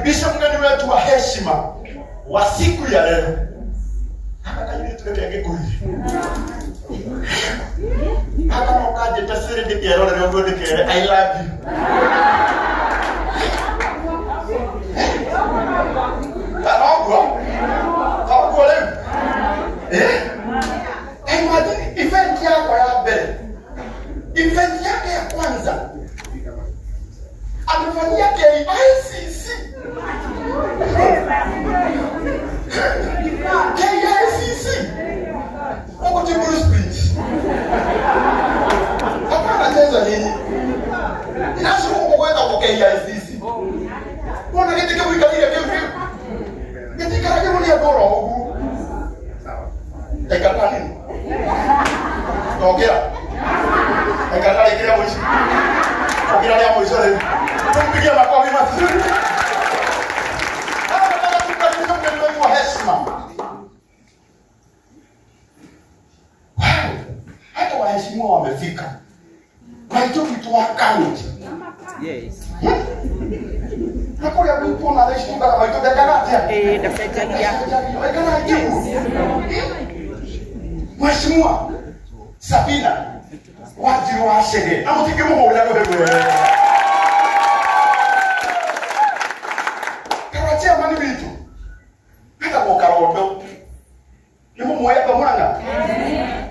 Tumkaribishe mgeni wetu wa heshima wa siku ya leo. Hapa kanyuri tuleke ngikuyi. Hapa no kaje tasiri ndikero rero ndikere I love you. Tarogwo. Tarogwo leo. Eh? Imagine event yako ya mbele. Event yake ya kwanza. Amefanyia KICC. KICC. Huko Timburu Speech. Hapa anacheza nini? Nasi huko kwenda kwa KICC. Mbona kitu kama ikalia kitu? Kitu kama kile ni bora huko. Ekata nini? Tokea. Ekata ile mwisho. Tokea ile mwisho leo. Tumpigie makofi mazuri. Hapa nataka tukaribishe mgeni wetu wa heshima. Wow. Hata waheshimiwa wamefika. Kwa hiyo kitu wa county. Yes. Na kule mtu anaishi kama maito dakika. Eh, dakika. Mheshimiwa Sabina Wanjiru wa Chege. Na mutike muhurira rwe. Karachia mani bitu. Hata kwa karondo. Ni mumoya kwa muranga.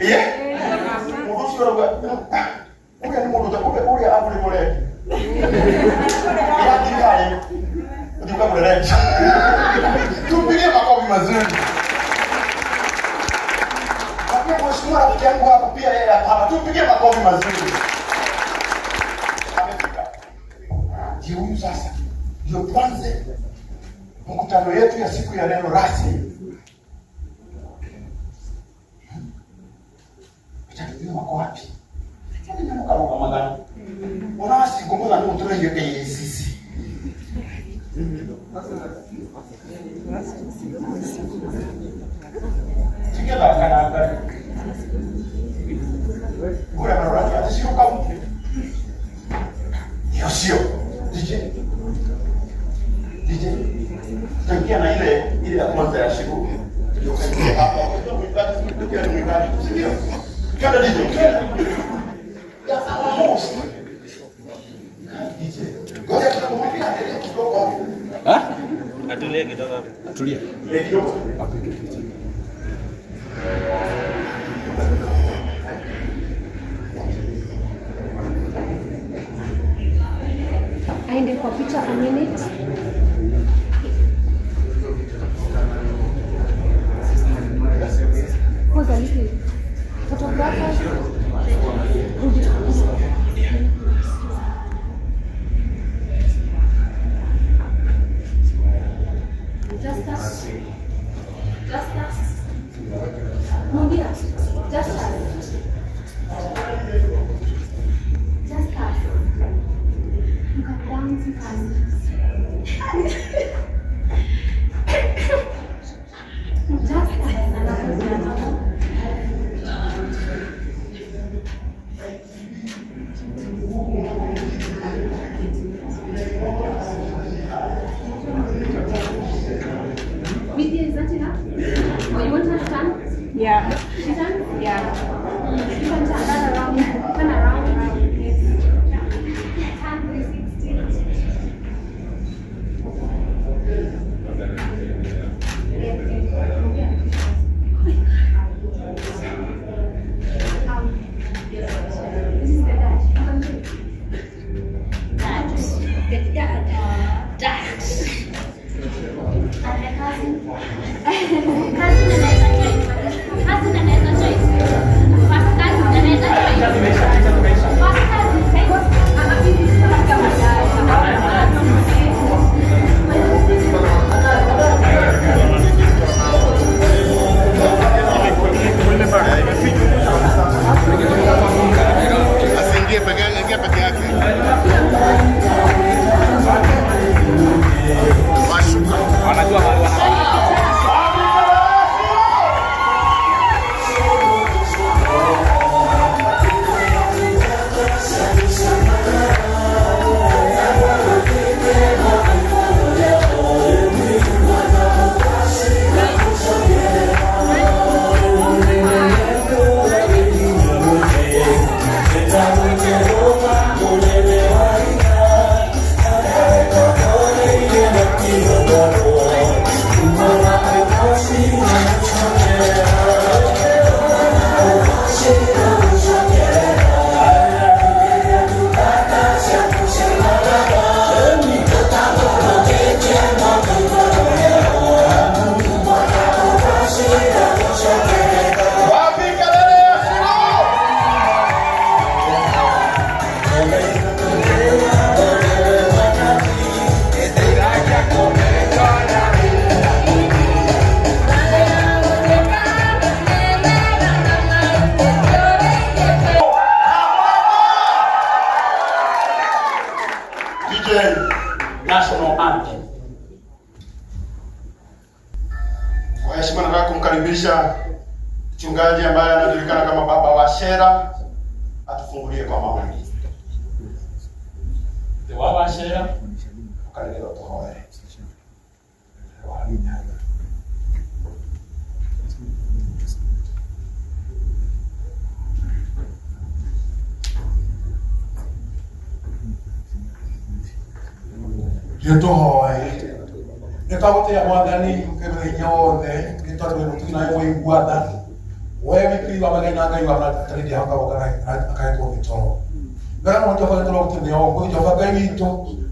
Eh? Mundu ucio rauga. Uria ni mundu ta uria aguri kure. Ira utuka kure. Tumpigie makofi mazuri. Mheshimiwa rafiki yangu hapa pia yeye hapa. Tumpigie makofi mazuri. Amefika. Ndio huyu sasa. Ndio tuanze mkutano yetu ya siku ya leo rasmi. Acha tujue wako wapi. Acha ndio mkaroga magana. Ona sikumbuka ndio tunayo KICC. Together kana Bora barora ati sio kama Ndio sio. DJ. DJ. Tutaingia na ile ile ya kwanza ya siku. Ndio kaingia hapa. Ndio mwimbaji ndio mwimbaji. Sio. Twende DJ. That's our host. DJ. Ngoja tukamwambia atelee kidogo. Ah? Atulie kidogo. Atulie. Kidogo. Apige picha. Aende kwa picha a minute. Pause a little. Photographer. Just us. Just us. Mundia. Just us. Just us. You can dance, you can. Just us. Media, is that enough? Or you want her to turn? Yeah. She turns? Yeah. You can turn around. Turn around. Yes. Turn 360. This is the dad. You can do it. Dad. The dad. Dad. And my cousin. Cousin anaweza join. Cousin anaweza join. First cousin anaweza join. Wapi kelele ya Shiro? DJ National Anthem. Kwa heshima nataka kumkaribisha mchungaji ambaye anajulikana kama Baba wa Shera atufungulie kwa maombi. The Baba Shera. Ukaribia tuhoe. Gĩtũhoe nĩ twagũtĩĩa mwathani mũthenya wothe nĩ tondũ wĩ mũtugi na wĩ mũigua tha we wiki wa mageni na ngai wa atarĩ ndĩhoka gũka akahetwo mĩtoro mbere mũno Jehova nĩ tũragũtĩĩa ũguo Jehova Ngai witũ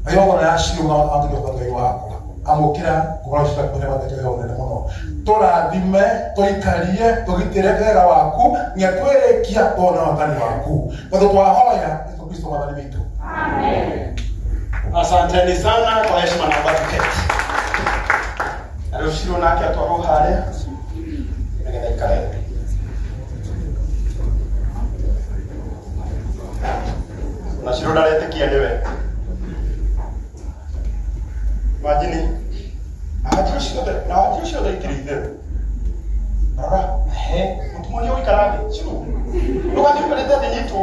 na igongona ya Shilo na wa Jehova Ngai wakwa amũkĩra ngoro ciaku nĩ wathete ũnene mũno tũrathime tũikarie tũgitĩre wega waku nginya twĩrĩkia tuone wathani waku tondũ twahoya Yesu Kristo mwathani witũ. Asanteni sana kwa heshima, naomba tuketi. Na rĩu Shiro nake atwarwo harĩa nĩgetha aikare. Na Shiro ndaretĩkia nĩwe. Imagine na wanjirũ ciothe na wanjirũ ciothe itirĩ itherũ. Rora, he, mũtumia ũikara thĩ, Shiro. Ndũgathiĩ ũikarĩte thĩ nyitwo,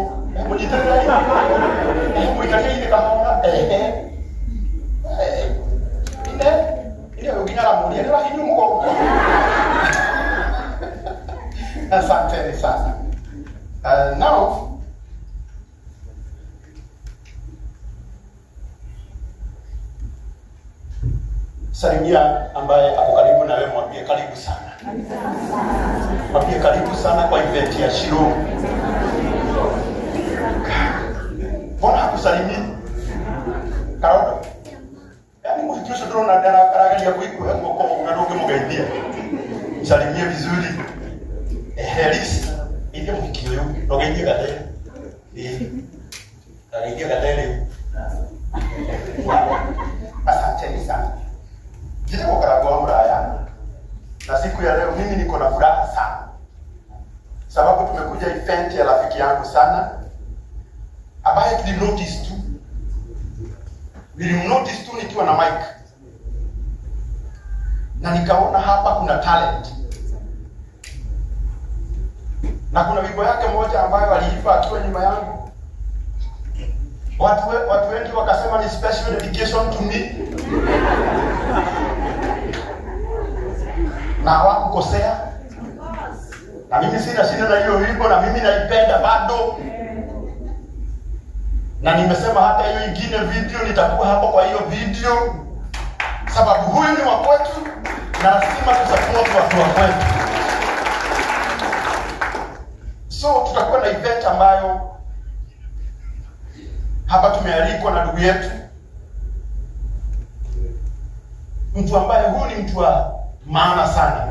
mũnyitĩrĩre ĩ, mũikarie thĩ kahora, ehe. Ine, ile uginya la mulia, ndio hiyo mgongo. Asanteni sana. Now salimia ambaye ako karibu na wewe, mwambie karibu sana. Mwambie karibu sana kwa event ya Shiro. Mbona hakusalimii? Karodo. Yaani mũhiki ũcio ndĩrona arageria kũikuhe guoko ũguo na ndũngĩmũgeithia. Msalimie vizuri. Ehe, Liz, ithie mũhiki ũyũ, ndũgeithie gathere. Ĩĩ. Ndageithie gathere rĩu. Asanteni sana. Njĩtagwo Karangũ wa Mũraya, na siku ya leo mimi niko na furaha sana sababu tumekuja event ya rafiki yangu sana ambaye tulinotice tu nilimnotice tu nikiwa na mic na nikaona hapa kuna talent na kuna wimbo yake moja ambayo aliimba akiwa nyuma yangu. Watu wengi wakasema ni special dedication to me na hawakukosea, na mimi sina shida na hiyo wimbo, na mimi naipenda bado, na nimesema hata hiyo ingine video nitakuwa hapo kwa hiyo video, sababu huyu ni wa kwetu na lazima tusupport watu wa kwetu. So tutakuwa na event ambayo hapa tumealikwa na ndugu yetu, mtu ambaye huyu ni mtu wa maana sana.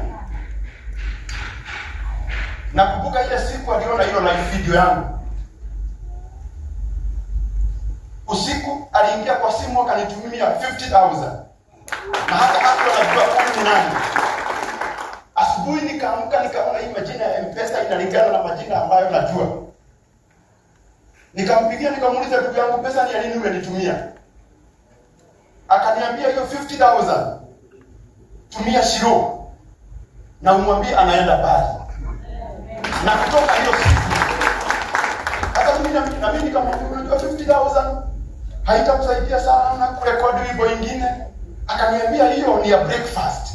Nakumbuka ile siku aliona hiyo live video yangu usiku, aliingia kwa simu akanitumia 50,000 na hata hakuwa anajua huyu ni nani. Asubuhi nikaamka nikaona hii majina ya M-Pesa inalingana na majina ambayo najua. Nikampigia nikamuuliza, ndugu yangu, pesa ni ya nini umenitumia? Akaniambia hiyo 50,000 tumia Shiro na umwambie anaenda pale. Na kutoka hiyo siku hata mimi na mimi nikamwambia, unajua 50,000 haitamsaidia sana kurekodi wimbo ingine. Akaniambia hiyo ni ya breakfast.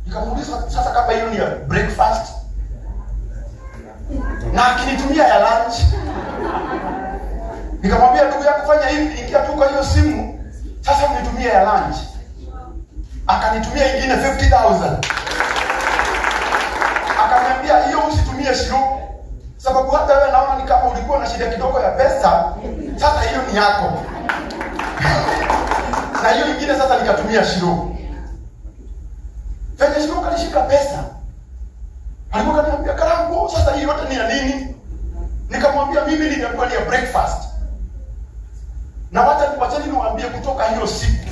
Nikamuuliza sasa, kama hiyo ni ya breakfast na akinitumia ya lunch? Nikamwambia ndugu yangu, fanya hivi, ingia tu kwa hiyo simu sasa unitumie ya lunch. Akanitumia ingine 50,000. Akaniambia hiyo usitumie Shiro, sababu hata wewe naona ni kama ulikuwa na shida kidogo ya pesa, sasa hiyo ni yako. Na hiyo ingine sasa nikatumia Shiro. Venye Shiro kalishika pesa, alikuwa kaniambia Karangu, sasa hii yote ni ya nini? Nikamwambia mimi niliambiwa ni ya breakfast. Na wachani niwaambie, kutoka hiyo siku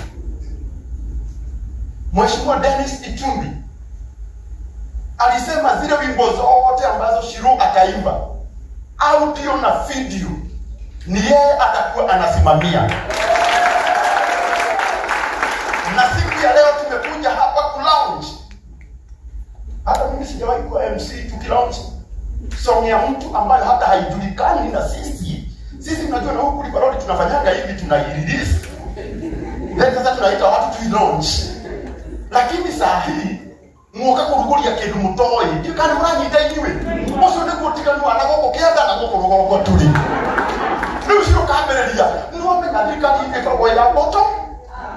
Mheshimiwa Dennis Itumbi alisema zile wimbo zote ambazo Shiro ataimba audio na video ni yeye atakuwa anasimamia. Na siku ya leo tumekuja hapa ku-launch. Hata mimi sijawahi kuwa MC tukilaunch song ya mtu ambayo hata haijulikani na sisi. Sisi tunajua na huku Liparoli tunafanyanga hivi, tunairelease. Then sasa tunaita watu tu-launch. Lakini saa hii muoka kuruguria kindu mutoi ndikana muranyita inyuĩ ũcio nĩguo ũtiganu wa na gũkũ kĩanda na gũkũ rũgongo tũrĩ. Rĩu ũcio ũkambĩrĩria nĩwamenya thirikari ĩkoragwo ya bottom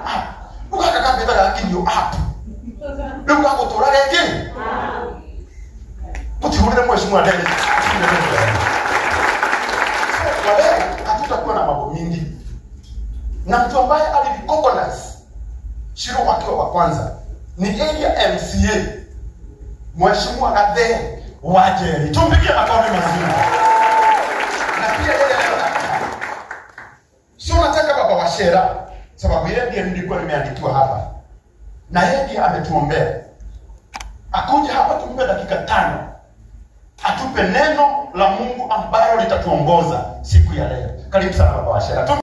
up, rĩu gaka kambĩta gakinyio up, rĩu gagũtũra rĩngĩ tũtihũrĩre Mheshimiwa Dennis. Kwa leo hatutakuwa na mambo mingi, na mtu ambaye alirecognize Shiro akiwa wa kwanza ni area MCA Mheshimiwa Gathe Wajeri. Tumpigie makofi mazuri. Na pia yeye leo daktari. Sio nataka baba wa Shera, sababu yeye ndiye nilikuwa nimeandikiwa hapa. Na yeye ndiye ametuombea. Akuje hapa tumpe dakika 5. Atupe neno la Mungu ambalo litatuongoza siku ya leo. Karibu sana baba wa Shera.